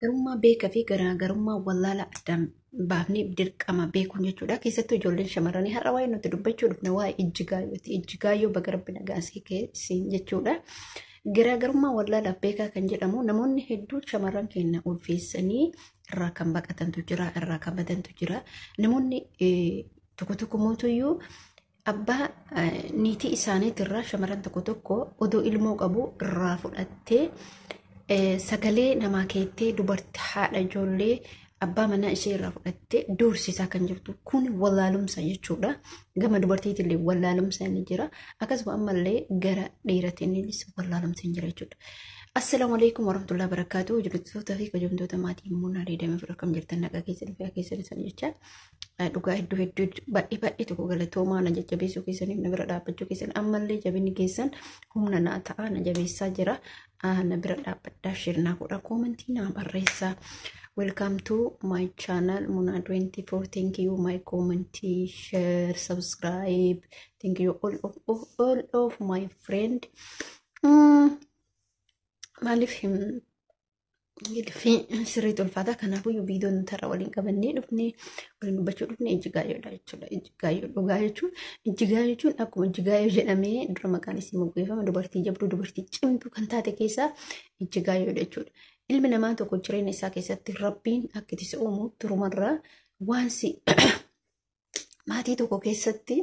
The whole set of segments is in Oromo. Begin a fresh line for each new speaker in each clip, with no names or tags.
Garummaa beekaa fi garaagarummaa wallaala addaan baafnee dirqama beekuun jechuudha. Keessattuu ijoolleen shamarranii har'a waa'ee nuti dubbachuu dhufne waa'ee ijjigaayyooti. Ijjigaayyoo baga rabbi nagaa siin jechuudha. Garaagarummaa wallaalaaf beekaa kan jedhamu namoonni hedduun shamarran keenya ulfeessanii irraa kan baqatantu jira, irraa kan badantu jira. Namoonni tokko tokko mootuyyuu abbaa niitii isaaniitirraa shamarran tokko tokko odoo ilmoo qabu irraa fudhattee sagalee namaa keettee dubartii haadha ijoollee abbaa manaa ishee irraa fudhattee doorsisaa kan jirtu kun wallaalumsa jechuudha. Gama dubartiitillee wallaalumsa ni jira. Akkasuma ammallee gara dhiiratiinis wallaalumsa ni jira jechuudha. Assalaamu alaikum warahmatullahi wabarakatuh. Hojjettoota fi kabajamtoota maatii Munaa 24 akkam jirtan nagaa keessan fi keessan isan jecha dhugaa hedduu hedduu baay'ee baay'ee tokko galatoomaa na jajjabeessuu keessaniif na bira dhaabbachuu keessan ammallee jabinni keessan humna naa ta'a na jabeessaa jira. Na bira dhaabbadhaa share naa godha koomentii naa barreessaa. Welcome to my channel Muna 24. Thank you my comment, share, subscribe. Thank you all of my friend. Maaliif sirriitti ulfaata, kanaafuu viidiyoon nuti har'a waliin qabannee dhufnee waliin dubbachuu dhufne ijjigaayyoodha jechuudha. Ijjigaayyoo dhugaa jechuun, ijjigaayyoo jechuun akkuma ijjigaayyoo jedhamee dura maqaan isii moggeeffama, dubartii jabduu, dubartii cimtuu kan taate keessaa ijjigaayyoodha jechuudha. Ilmi namaa tokko jireenya isaa keessatti rabbiin akka itti uumu turumarraa waan si maatii tokko keessatti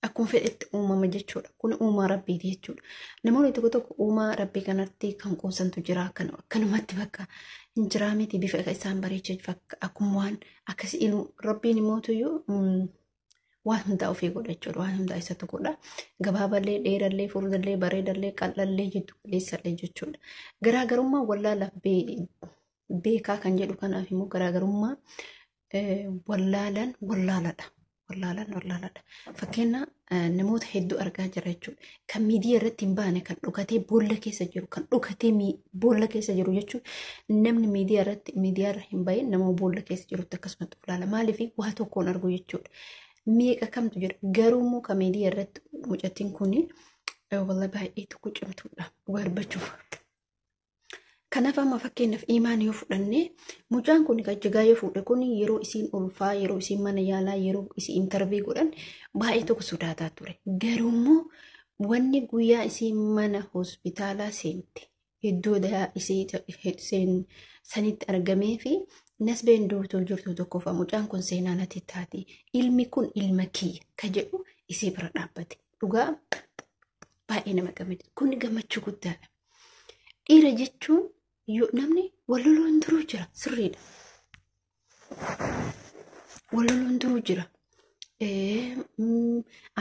akkuma fedhetti uumama jechuudha. Kun uumaa rabbiiti jechuudha. Namoonni tokko tokko uumaa rabbii kanatti kan qoosantu jira. Akkanumatti bakka hin jiraa miti, bifa isaan bareecha akkuma waan akkasii ilmu rabbiin immoo waan hundaa ofii godha jechuudha. Waan hundaa isatu godha. Gabaaballee, dheerallee, furdallee, bareedallee, qal'allee, jiddu galeessallee jechuudha. Garaagarummaa wallaalaaf beekaa kan jedhu kanaaf immoo garaagarummaa wallaalaan wallaaladha. Wallaalaan wallaaladha. Fakkeenya namoota hedduu argaa jira jechuudha. Kan miidiyaa irratti hin baane, kan dhokatee boolla keessa jiru, kan dhokatee boolla keessa jiru jechuun namni miidiyaa irratti miidiyaa irra hin bahin nama boolla keessa jirutti akkasumatti ilaala. Maaliif waa tokkoon argu jechuudha. Meeqa kamtu jira. Garuu immoo kan miidiyaa irratti mucattiin kun walla baay'ee tokko cimtuudha dhugaa dubbachuuf. Kanaaf amma fakkeenyaaf imaan yoo fudhanne, mucaan kun kan yoo fuudhe kun yeroo isiin ulfaa, yeroo isiin mana yaalaa, yeroo isiin interview godhan baay'ee tokko sodaataa ture. Garuu immoo wanni guyyaa isiin mana hospitaalaa seente iddoo isii sanitti argamee fi nasbeen duutuu jirtu tokkoffaa mucaan kun seenaa natti taati. Ilmi kun ilma kiyya ka jedhu isii bira dhaabbate. Dhugaa baay'ee nama gammada. Kun gammachuu guddaadha. Dhiira jechuun namni wal loluun duruu jira, sirriidha. Wal loluun duruu jira.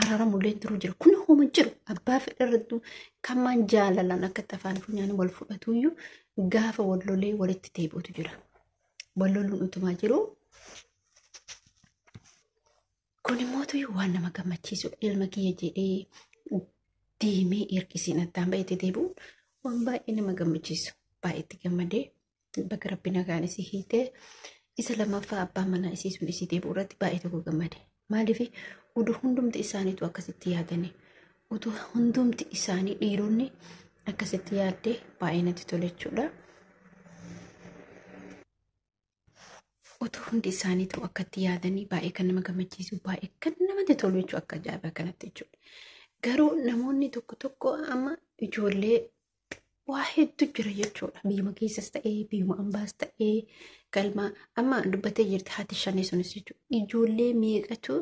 Araaramullee duruu jira. Kun hooma jiru abbaa fedha irrattuu kamaan jaalalaan akka itti afaan funyaan wal fudhatuyyuu gaafa wal lolee walitti deebi'utu jira. Wal loluun utumaa jiru. Kun immoo waan nama gammachiisudha. Ilma kiyya jedhee deemee ergisiin addaan ba'eetti deebi'uun waan baay'ee nama gammachiisu. Baay'ee itti gammadee, bakka rabbi nagaan isii hiitee isa lammaffaa abbaa manaa isii sun isii deebi'u irratti baay'ee tokko gammade. Maaliif utuu hundumti isaaniitu akkasitti yaadanii, utuu hundumti isaanii dhiironni akkasitti yaaddee baay'ee natti tole jechuudha. Utuu hundi isaaniitu akkatti yaadanii baay'ee kan nama gammachiisu, baay'ee kan namatti tolu jechuudha, akka ajaa'ibaa kanatti jechuudha. Garuu namoonni tokko tokko amma ijoollee waa hedduu jira jechuudha. Biyyuma keessas ta'ee, biyyuma ambaas ta'ee, galma amma dubbattee jirti haati shanii sunis jechuudha. Ijoollee meeqatu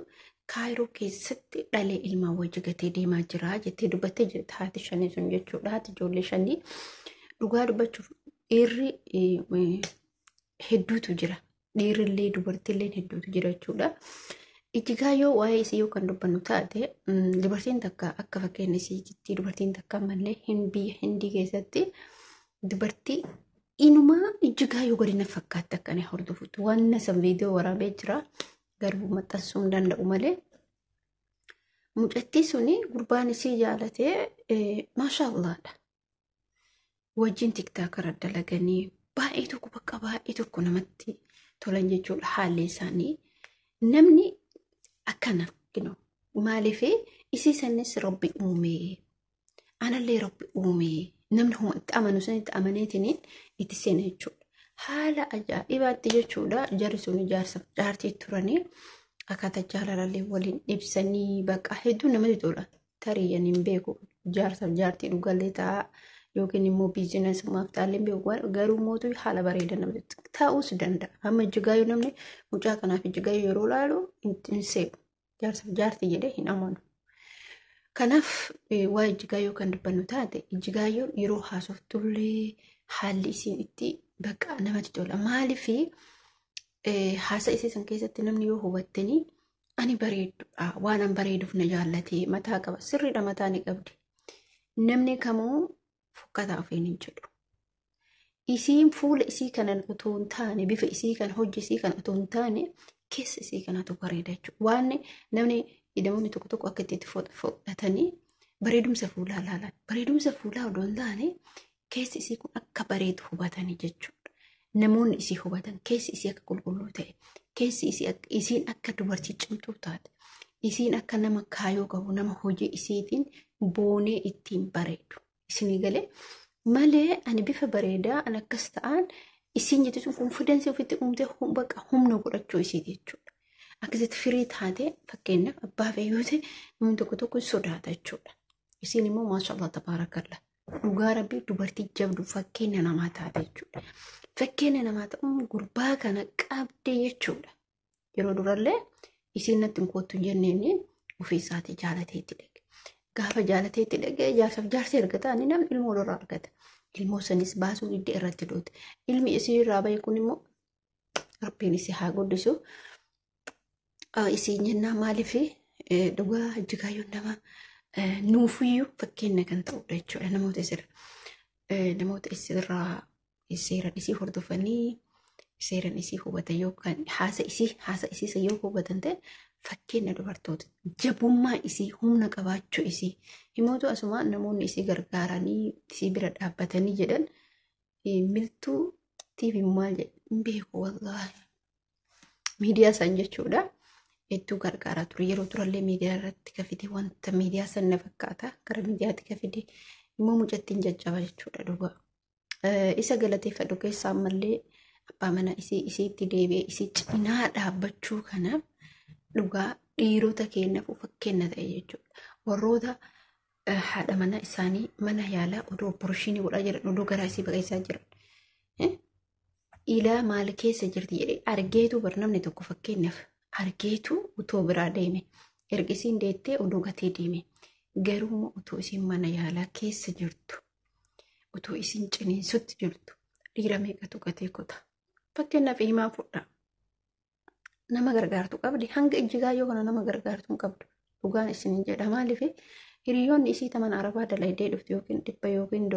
Kaayiroo keessatti dhalee ilmaan wajji gatee deemaa jira jettee dubbattee jirti haati shanii sun jechuudha. Haati ijoollee shanii, dhugaa dubbachuuf dhiirri hedduutu jira. Dhiirrillee dubartiillee hedduutu jira jechuudha. Ijjigaayyoo waa'ee isii yoo kan dubbannu taate, dubartiin takka akka fakkeenya isiitti dubartiin takka ammallee biyya Hindii keessatti dubartii inumaa ijjigaayyoo gadi na fakkaatti akka inni hordofutti. Waan san viidiyoo waraabee jira, garuu maxxansuu hin danda'u malee. Mucattii suni gurbaan isii jaalatee maashaallaadha. Wajjin TikTokara dalaganii baay'ee tokko bakka baay'ee tokko namatti tolan jechuudha haalli isaanii. Namni akkana maaliif isii sanis rabbi uume, anallee rabbi uume. Namni itti amanu sanitti amaneetiin itti seena jechuudha. Haala ajaa'ibaatti jechuudha. Jarri sun jaarsaaf jaartii turanii akkaataa jaalalallee waliin ibsanii bakka hedduu namatti tola. Tarii ani hin beeku jaarsaaf jaartii dhugallee ta'a yookiin immoo biizinasumaaf ta'allee hin beeku, garuu mootu haala bareeda namatti ta'uus danda'a. Amma Ijjigaayyoo namni mucaa kanaaf Ijjigaayyoo yeroo ilaalu hin seequ. Jaarsaaf jaartii jedhee hin amanu. Kanaaf waa'ee Ijjigaayyoo kan dubbannu taate, Ijjigaayyoon yeroo haasoftullee haalli isiin itti bakka namatti tola. Maaliif haasa isii san keessatti namni yoo hubattanii, ani bareedduudha, waan an bareeduuf na jaallatee, mataa qaba, sirriidha, mataa ni qabdi. Namni kamuu fokkataa ofiin hin jedhu. Isiin fuula isii kanan otoo hin taane, bifa isii kan, hojii isii kan otoo hin taane, keessa isii kanatu bareeda jechuudha. Waan namni namoonni tokko tokko akka itti fudhatanii bareedumsa fuulaa ilaalan. Bareedumsa fuulaa odoo hin taane, keessi isii kun akka bareedu hubatanii jechuudha. Namoonni isii hubatan keessi isii akka qulqulluu ta'e, keessi isii isiin akka dubartii cimtuu taate, isiin akka nama kaayoo qabu, nama hojii isiitiin boonee ittiin bareedu. Isinii galee malee ani bifa bareedaa ani akkas ta'an isiin jettu sun confidence ofitti uumtee bakka humna godhachuu isiiti jechuudha. Akkasitti firii taate, fakkeenyaaf abbaa fe'ee ta'e, namni tokko tokko sodaata jechuudha. Isiin immoo maashaallah tabaarakallah. Dhugaa rabbii dubartii jabdu fakkeenya namaa taate jechuudha. Fakkeenya namaa ta'uun gurbaa kana qabde jechuudha. Yeroo durallee isiin natti hin koottu hin jenneen, ofii isaatii jaalatee itti dhaqe. Gaafa jaalatee itti dhaqe, jaarsaaf jaarsa erga ta'anii namni ilmoo walirraa argata. Ilmoo sanis baasuu didde, irratti doote. Ilmi isii irraa bahe kun immoo rabbiin isii haa guddisu. Isiin jennaa, maaliif dhugaa Ijjigaayyoon nama nuufiyyuu fakkeenya kan ta'udha jechuudha. Namoota isirraa seeran isii hordofanii seeran isii hubatan yookaan haasa isii yoo hubatan ta'e, fakkeenya dubartoota jabummaa isii, humna qabaachuu isii himoota asuma namoonni isii gargaaranii isii bira dhaabbatanii jedhan, miltuu TV maal jedhe hin beeku wallaahi, miidiyaa san jechuudha. Hedduu gargaaraa ture. Yeroo durallee miidiyaa irratti kafide, wanta miidiyaa san na fakkaata, gara miidiyaatti kafide immoo mucattiin jajjaba jechuudha dhugaa. Isa galateeffadhu keessaa ammallee abbaa mana isii isiitti deebi'ee isii cinaa dhaabbachuu kanaaf dhugaa dhiirota keenyaaf fakkeenya ta'e jechuudha. Warroota haadha mana isaanii mana yaalaa odoo operation godhaa jiran, odoo garaa isii baqaysaa jiran. Ilaa maal keessa jirti jedhee argeetu bar, namni tokko fakkeenyaaf argeetu utoo biraa deeme. Erga isiin deettee odoo gatee deeme. Garuu otoo isiin mana yaalaa keessa jirtu, otoo isiin ciniinsutti jirtu, dhiira meeqatu gatee kuta? Fakkeenyaaf himaa fudha. Nama gargaartu qabdi. Hanga Ijjigaayyoo kana nama gargaartu hin qabdu. Dhugaan isin jedha, maaliif hiriyoonni isii taman arabaa dalaydee dhuftu yookiin 100 yookiin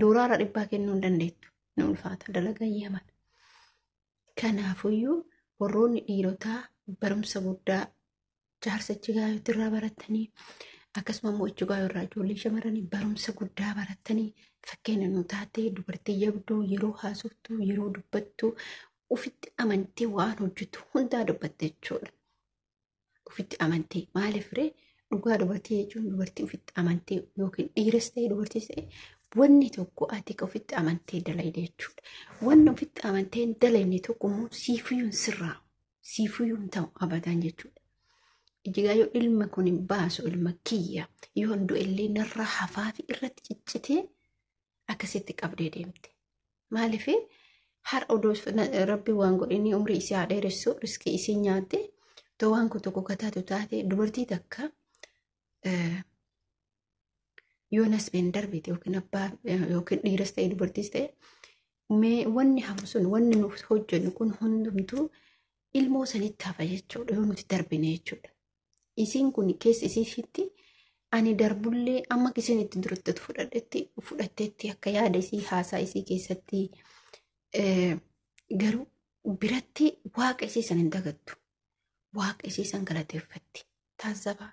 doolaara 100 kennuu hin dandeettu. Ni ulfaata dalagaa Yaman. Kanaafuyyuu warroonni dhiirotaa barumsa guddaa jaarsa Ijjigaayyootti irraa baratanii, akkasuma immoo Ijjigaayyoo irraa ijoollee shamarranii barumsa guddaa baratanii fakkeenya nu taate, dubartii jabduu, yeroo haasoftu, yeroo dubbattu ofitti amantee waan hojjetu hundaa dubbatte jechuudha. Ofitti amantee, maaliif ree, dhugaa dubartii jechuun dubartii ofitti amantee yookiin dhiiras ta'e dubartiis ta'e, wanni tokko ati ofitti amantee dalayde jechuudha. Wanni ofitti amantee hin dalagne tokko immoo siifuyyuu hin sirraa'u. Siifuyyuu hin ta'u abadan jechuudha. Ijjigaayyoo ilma kun hin baasu, ilma kiyya yoo hin du'ellee narraa hafaa fi irratti ciccitee akkasitti qabdee deemte. Maaliif har odoo rabbi waan godhini umrii isii haa dheeressu, riskii isii nyaatte otoo waan kun tokko kataatu taate, dubartii takka yoo nasbeen darbite yookiin abbaa yookiin dhiiras ta'e dubartiis ta'e, mee wanni hafu sun, wanni nu hojjennu kun hundumtuu ilmoo sanitti hafa jechuudha yoo nuti darbine jechuudha. Isiin kun keessa isiitti ani darbullee amma isiin itti duratti fudhadhetti fudhatteetti akka yaada isii haasaa isii keessatti, garuu biratti waaqa isii san hin dagattu. Waaqa isii san galateeffatti. Taazzabaa.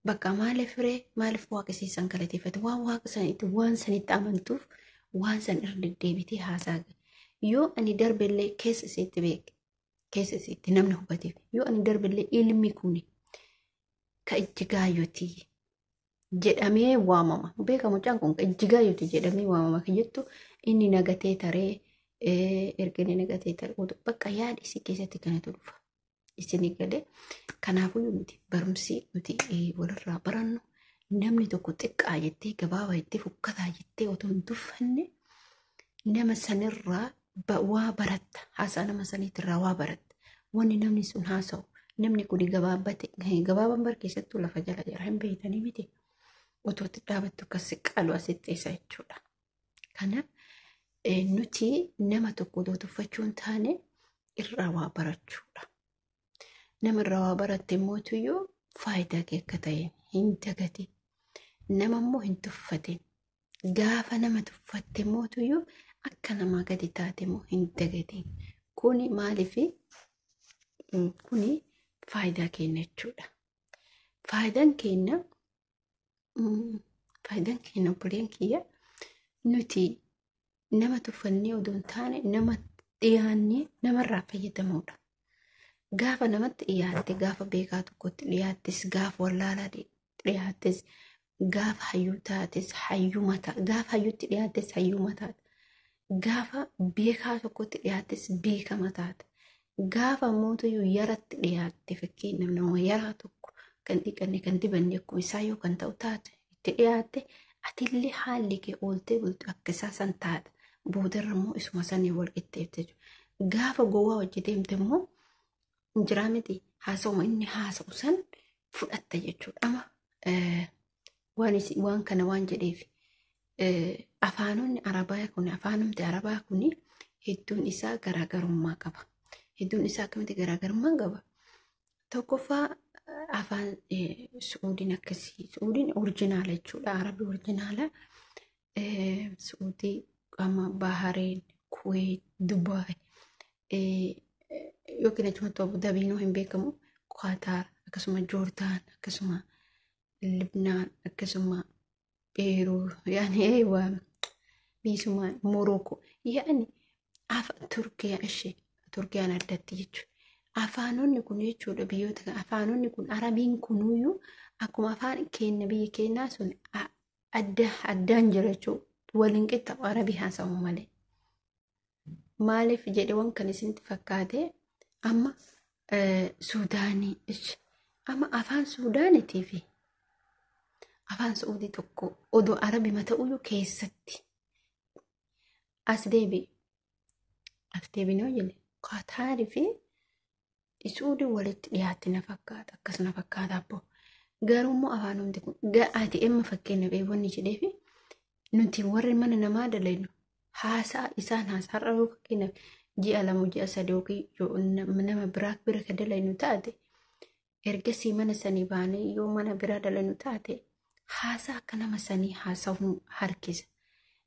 Bakka maaliif ree, maaliif waaqa isii san galateeffatti? Waan waaqa sanitti, waan sanitti amantuuf waan san irra deddeebitee haasaa. Yoo ani darbellee keessa isiitti beeke. Keessa isiitti namni hubateef. Yoo ani darbellee ilmi kun ka Ijjigaayyootii. jedhamee waamama. Beeka mucaan kun Ijjigaayyuuti jedhamee waamama kan jettu inni nagatee taree erga inni nagatee taree bakka yaada isii keessatti kanatu dhufa. Isinii galee kanaafuu nuti barumsi nuti walirraa barannu namni tokko xiqqaa jettee gabaabaa jettee fukkataa jettee otoo hin tuffanne nama sanirraa waa baratta. Haasaa nama saniitirraa waa baratta. Wanni namni sun haasa'u namni kun gabaabbate gabaabaan bar keessattuu lafa jala jira hin beektanii miti. Otoo itti dhaabattu akkas qalu asitti isa jechuudha. Kanaaf nuti nama tokko otoo tuffachuu hin taane irraa waa barachuudha. Nama irraa waa baratte immoo faayidaa kee akka ta'e hin dagatin. Nama immoo hin tuffatin. Gaafa nama tuffatte immoo akka namaa gadi taate immoo hin dagatin. Kuni maaliifi kuni faayidaa keenya jechuudha. Faayidaan keenya faayidaan keenya obboleen kiyya nuti nama tuffannee odoo hin taane nama dhiyaannee namarraa fayyadamuudha. Gaafa namatti dhiyaatte gaafa beekaa tokkotti dhiyaattes gaafa wallaalaa dhiyaattes gaafa hayyuu taates hayyuu mataa gaafa hayyuutti dhiyaattes hayyuu mataata. Gaafa beekaa tokkotti dhiyaattes beekama taata. Gaafa mootuyyuu yaratti dhiyaatte fakkeenyaaf nama yaraa tokko kan dhiqanne kan dibanne akkuma isaa yoo kan ta'u taate itti dhiyaatte atillee haalli kee ooltee bultu akka isaa san taata. Boodarra immoo isuma sanii wal qixxeeffte jechuudha. Gaafa gowwaa hojii deemte immoo jiraa miti haasa'uma inni haasa'u san fudhatta jechuudha. Ama waan kana waan jedheef afaanonni arabaa kun afaanumti arabaa kun hedduun isaa garaagarummaa qaba. Hedduun isaa akkamitti garaagarummaa qaba? Tokkoffaa afaan Su'uudiin akkasii Su'uudiin orjinaala jechuudha. Arabii orjinaala Su'uudii amma Bahareen, Kuweet, Dubaay yookiin achumatti Abu Dhabiinuu hin beekamu Qaataar akkasuma Joordaan akkasuma Libnaan akkasuma Beeruu yaani biisuma Morookoo yaani Turkiyaa ishee Turkiyaan addatti jechuudha. Afaanonni kun jechuudha biyyoota afaanonni kun arabiin kunuyyuu akkuma afaan keenya biyya keenyaa sun adda addaan jira jechuudha. Waliin qixxaawu arabii haasa'u malee. Maaliif jedhe waan kan isinitti fakkaate amma Suudaanii amma afaan Suudaaniitii fi afaan Su'uudii tokko odoo arabima ta'uyyuu keessatti as deebi'i. As deebinee jenne Qaataarii fi Su'uudii walitti dhiyaatti na fakkaata akkas na fakkaata abbo. Garuu immoo afaanumti kun ati emma fakkeenyaaf eewwanni jedhee fi nuti warri mana namaa dalagnu haasaa isaan haasaa har'a yoo fakkeenyaaf ji'a 2 ji'a 3 yookiin nama biraa bira ka dalagnu taate ergasii mana sanii baanee yoo mana biraa dalagnu taate haasaa akka nama sanii haasa'uun harkisa.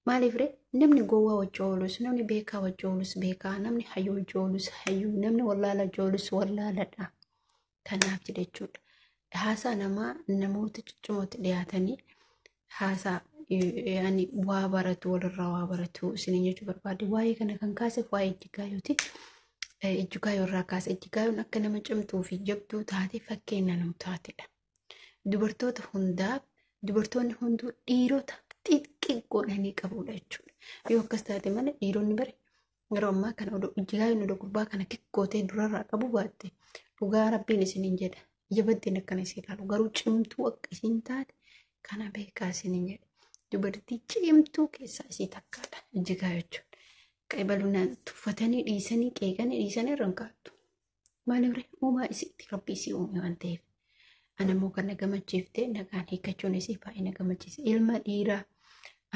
Maaliif ree namni gowwaa wajji oolus namni beekaa wajji oolus beekaa namni hayyuu wajji oolus hayyuu namni wallaala wajji oolus wallaaladha. Kanaaf jedha jechuudha. Haasaa namaa namoota ciccimootti dhiyaatanii haasaa yaani waa baratu walirraa waa baratu isiniin jechuu barbaade. Waa'ee kana kan kaaseef waa'ee Ijjigaayyooti. Ijjigaayyoo irraa kaase Ijjigaayoon akka nama cimtuu fi jabduu taate fakkeenya nu taatedha. Dubartoota hundaaf dubartoonni hunduu dhiirota xiqqii godhanii qabudha jechuudha. Yoo akkas taate malee dhiironni bare yeroo ammaa kana odoo Ijjigaayoon odoo gurbaa kana kikkootee durarraa qabu baatte dhugaa rabbiin isiniin jedha. Ija baddeen akkana isin ilaalu garuu cimtuu akka isin taate kana beekaa isiniin jedha. Dubartii cimtuu keessaa isii takkaadha Ijjigaa jechuun. Qabalunaan tuffatanii dhiisanii qeeqanii dhiisanii irra hin kaa'attu. Maaliif ree uumaa isiitti rabbi isii uume waan ta'eef. Ana immoo kan na gammachiifte nagaan hiikkachuun isii baay'ee na gammachiise. Ilma dhiiraa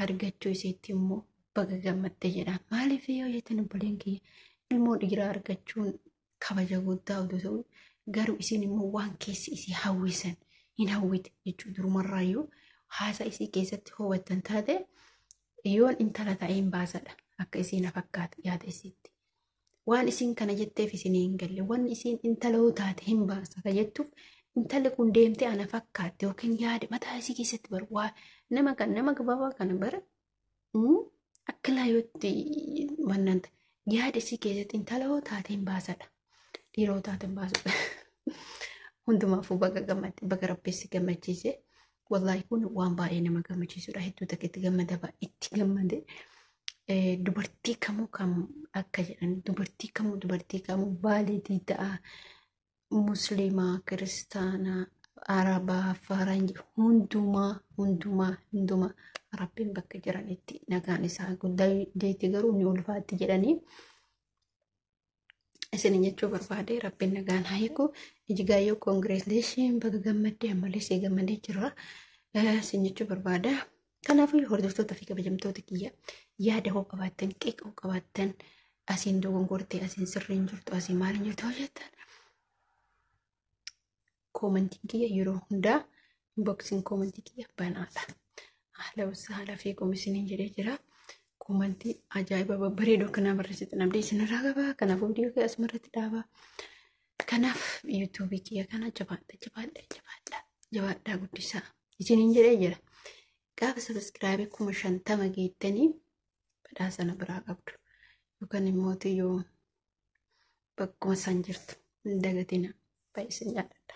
argachuu isiitti immoo baga gammadde jedha. Maaliif yoo jettan obboleen kiyya ilmoo dhiiraa argachuun kabaja guddaa odoo ta'u garuu isiin immoo waan keessi isii hawwisan hin hawwite jechuudha. Durumarraayyuu haasa isii keessatti hubattan taate yoon intala ta'ee hin baasadha akka isiin fakkaata yaada isiitti. Waan isiin kana jetteef isin hin galle wanni isiin intala yoo taate hin baasata jettuuf intalli kun deemtee ana fakkaatte yookiin yaada mataa isii keessatti baru waa nama kan nama gabaabaa kana bara akka laayootti mannaan yaada isii keessatti intala yoo taate hin baasadha. Dhiira yoo taate hin baasudha. Hundumaafuu baga gammadde baga rabbeessi gammachiise. Wallaahi kun waan baay'ee nama gammachiisudha. Hedduu takka itti gammada itti gammade. Dubartii kamuu kam akka jedhan, dubartii kamuu baaleetii ta'a, musliimaa, kiristaanaa, arabaa, faranjii, hundumaa hundumaa hundumaa rabbiin bakka jiranitti nagaan isaa guddaa deetti, garuu ni ulfaatti jedhanii isin jechuu barbaade. Rabbiin nagaan haa hiiku. Ijigaayyoo, congratulation, baga gammaddee, ammallee see gammadee jira isin jechuu barbaada. Kanaafuu hordoftoota fi kabajamtoota kiyya, yaada hoo qabaattan, qeeqa hoo qabaattan, asiin dogongortee, asiin sirriin jirtu, asiin maaliin jirtu hojjettan, commentiin kiyya yeroo hundaa, inboxiin commentii kiyya banaadha. Haala haala fi isiniin jedhee jira. Commentii ajaa'iba babbareedoo kanaa barreessitu namni isinirraa qaba. Kanaafuu viidiyoo kiyya asumarratti dhaaba. Kanaaf YouTubeii kiyya kana jabaadha, jabaadha, jabaadha, jabaadhaa, guddisaa isiniin jedhee jira. Gaafa subscribeii 50,000 geettanii badhaasa na biraa qabdu. Yookaan immoo yoo bakkuma isaan jirtu hin dagatina. Baay'ee isin jaalladha.